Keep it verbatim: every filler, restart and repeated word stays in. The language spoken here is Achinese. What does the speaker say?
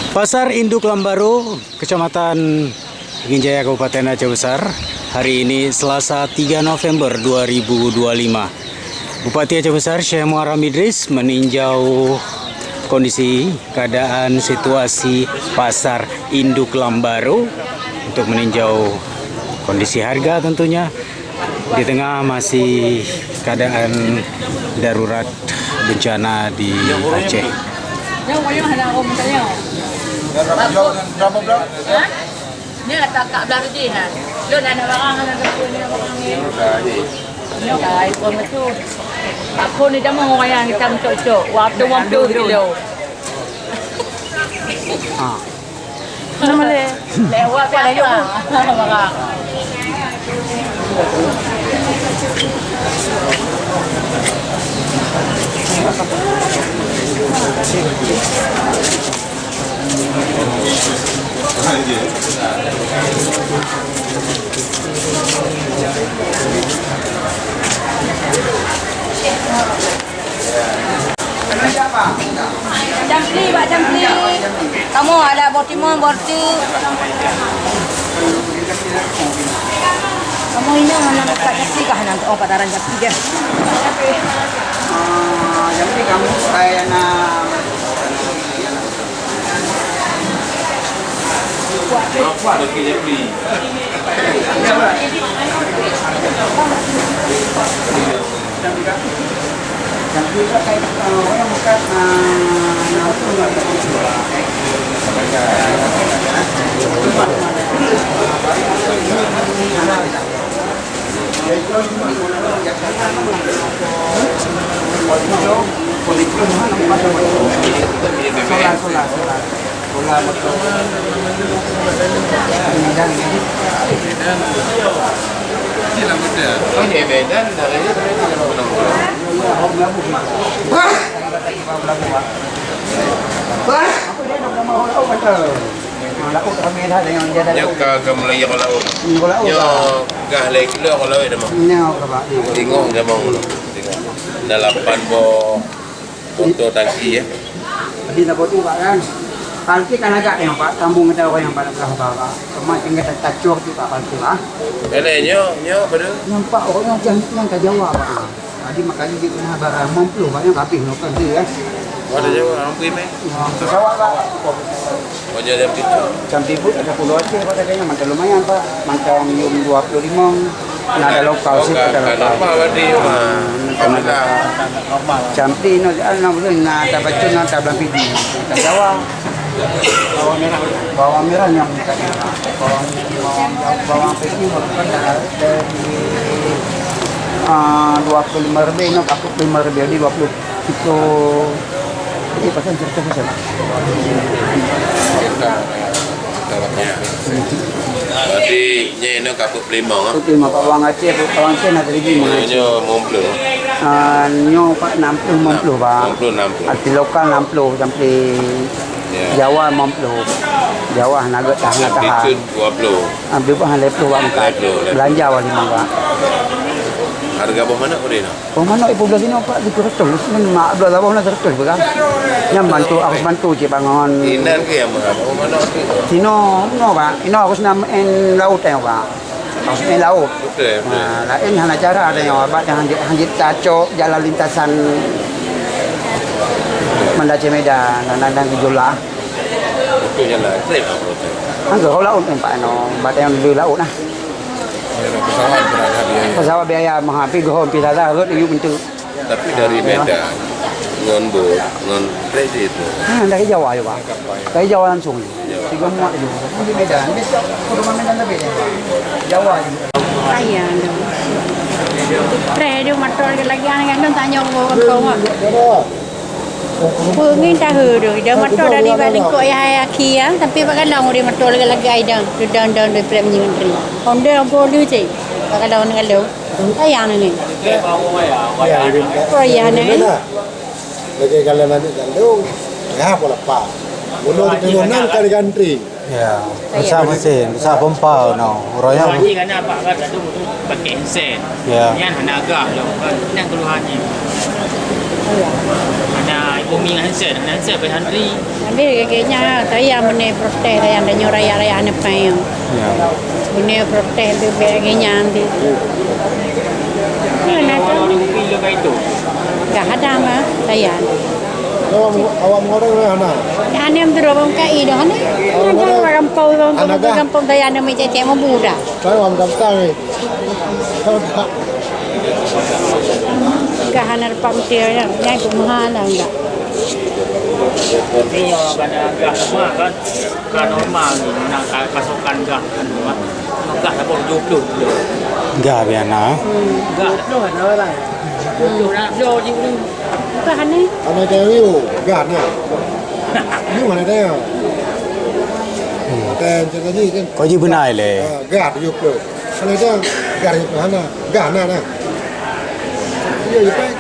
Pasar Induk Lambaro, Kecamatan Pidie Jaya, Kabupaten Aceh Besar, hari ini Selasa tiga November dua ribu dua lima. Bupati Aceh Besar Syekh Muharram Idris meninjau kondisi keadaan situasi Pasar Induk Lambaro untuk meninjau kondisi harga tentunya. Di tengah masih keadaan darurat bencana di Aceh. Ni kata Kak Belarudi kan. Lo dah nak barang, nak dapur ni, nak barang ni. Ni dah ikon betul. Aku ni dah mau wayang kita mencok-cok. Waktu waktu dulu. Ha. Nama dia? Lewat biasa. Barang. Campli, bak campli. Kamoe ada boh timon, boh reuteuek. Kamoe inong hana buka campli kah, hana, oh, pataran campli kah? Ah, campli kamoe, eh, na. Nyoe ka, ka meulayeue laôt. Nyoe gah lhèe kilo ka lawét dah, Mak. Nyoe ka, Pak. Tingong jamong dulu. Tingong. Ada lapan boh motor tangki, ya. Jadi, nak boh tu, Pak, kan? Parkir kan agak tengok, Pak. Sambung kita orang yang pada belah, Pak. Cuma tinggal tacok tu, Pak, parkir, Pak. Eh, nyoe, nyoe apa tu? Nampak orang yang jangan, yang kat Jawa, Pak. Jadi, makanya dia kena barang enam puluh, Pak, yang habis, kan, dia, kan? Ada Jawa, orang beri, meh. Pesawat, Pak. Oh, jadi jam tujuh. Jam sibuk ada pulau Aceh, Pak, katanya. Mantong lumayan, Pak. Mantong yum dua puluh lima. Nah, ada lokal sih, ada lokal. Normal berarti, Pak. Nah, mantong ada. Jam tiga, nah, nah, boleh, nah, ada bacun, nah, ada belang pidi. Ada Jawa. Bawang merah. Bawang merah yang minta. Bawang, bawang, bawang putih, Pak, kan, dari, ah, dua puluh lima ribu, nah, aku lima ribu, jadi dua puluh. Itu, ini pasang cerita pasang. Berarti nyoe nyoe kaput pelimong, ah? Kaput pelimong, Pak, wang Aceh, Pak, wang Aceh na terigi, wang Aceh. Nyoe lima puluh. Ah, nyoe, Pak, enam puluh, lima puluh, Pak. Lima puluh, enam puluh. Arti lokal enam puluh, sampai Jawa lima puluh. Jawa na gèt tahan, tahan. Amplitude dua puluh. Amplitude lima puluh, Pak, angkat. Lima puluh, lima puluh. Belanja awak lima, Pak. Harga boh manok udah, no? Oh, manok ibu belah sini, Pak, tujuh ratus. Ini mak belah labuh na seratus, Pak, kan? Nyan bantu, harus bantu cik bangun. Inan ke yang mahal? Oh, manok tu. Sino, no, Pak. Ino harus na main laut, eh, Pak. Harus main laut. Betul, betul. Nah, lain hana cara ada yang, Pak, yang hanjit, hanjit tacok jalan lintasan Banda Aceh Medan, dan, dan, dan gejolak. Betul jalan, trip lah, betul. Angka laut, eh, Pak, no. Batang yang di laut, nah. Pesawat berada biaya. Pesawat biaya mahal, tapi gehom, pi salah, rot, iyu bentuk. Tapi dari Medan, ngon bot, ngon kereta itu. Ha, dari Jawa je, Pak. Dari Jawa langsung je. Jawa. Tiga muat je. Di Medan. Besok ke rumah Medan tapi je. Jawa je. Saya tu. Preh dia motor lagi, lagi, anak kandung tanya ke orang tua. Peungin tahu tu, dia motor dari Bali kok ya, ya, kia, tapi bak kalong dia motor lagi, lagi ai dah. Dia dah, dah, dia preh menyingkri. Honda boleh je. Bak kalong ni kalau. Ayah ni. Ya, ini. Oh, ayah ni. Beda. Lagi kalau nanti gandung, ya, apa lepas. Mula di turunan kali gantri. Ya, besar mesin, besar pompa, no. Royong. Ni kan apa kan, gandung tu pakai insen. Ya. Nyan hana agak lo. Kan nyan keluhannya. Hana Bumi ngan set, ngan set bak santri. Habéh lagèe nyan, saya meunyoe protes, saya tanyoe rakyat-rakyat hana payah. Ya. Meunyoe protes leubeh lagèe nyan di. Mana tu? Dah ada mah, saya. Awak, awak mengorong lah, nah. Ya, ni am tu orang K I dah ni. Awak mengorong. Orang kampung, orang kampung saya ni macam-macam muda. Saya orang kampung ni. Gah hana dapat meuti nyan, nyan pun mahal lah enggak. Tapi nyoe kan gah mah kan, gah normal ni, nak ka-, pasokan gah kan mah. Gah saboh tujoh ploh kilo. Gah biasa na. Hmm. Gah. Tujoh ploh ada orang. Tujoh ploh nak bloe je dulu. Gah ni. Hana tayang you, gah na. You hana tayang. Hmm. Tayang macam tadi kan. Kau ji beunai lé. Ah, gah tujoh ploh. Hana dah, gah nyan hana, gah na, na. Iya, iya, Pak.